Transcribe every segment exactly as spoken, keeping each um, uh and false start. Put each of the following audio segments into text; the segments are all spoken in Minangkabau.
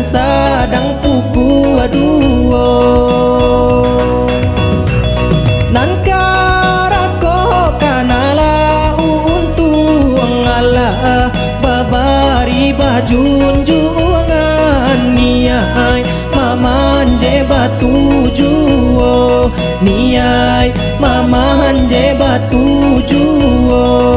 sadang pukua duo. Nan karakok kanalah untuang alah babari bajunjuangan, niai mamanje batu juo, niai mamanje batu juo.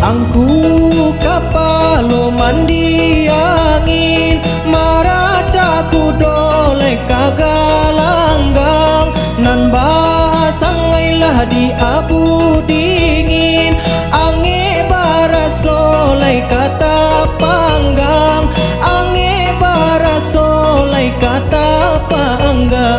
Angku kapalo mandi angin, maracak kudo lai ka galanggang, nan basangai lah di abu dingin, angek baraso lai ka tapanggang, angek baraso lai ka tapanggang.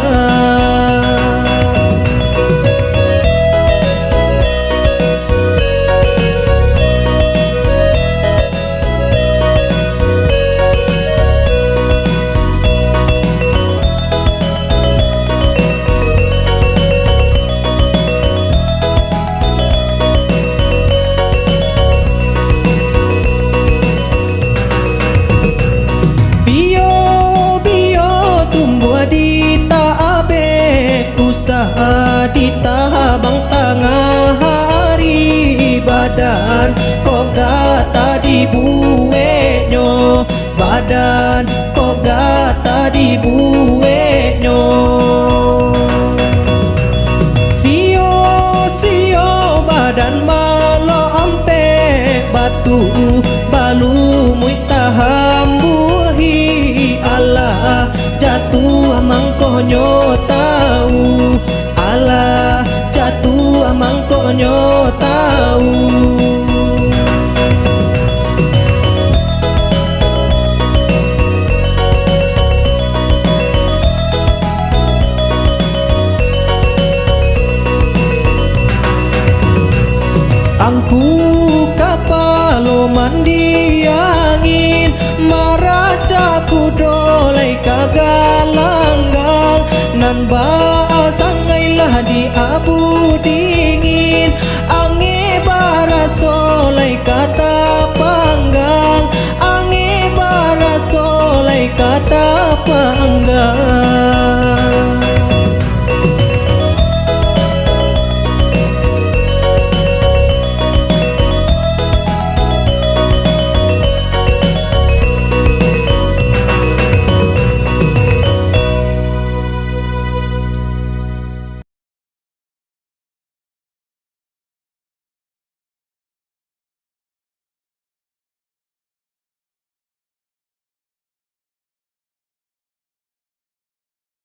Bio-bio tumbuah di tabek, usah ditabang tangah hari. Badan kok gata dibueknyo, badan kok gata dibueknyo. Sio-sio badan malompek, batu balumuik tahambuhi. Alah jatuah mangkonyo tau, alah jatuah mangkonyo tau. Angku kapalo mandi angin, maracak kudo lai ka galanggang, nan basangai lah di abu dingin, angek baraso lai ka tapanggang, angek baraso lai ka tapanggang.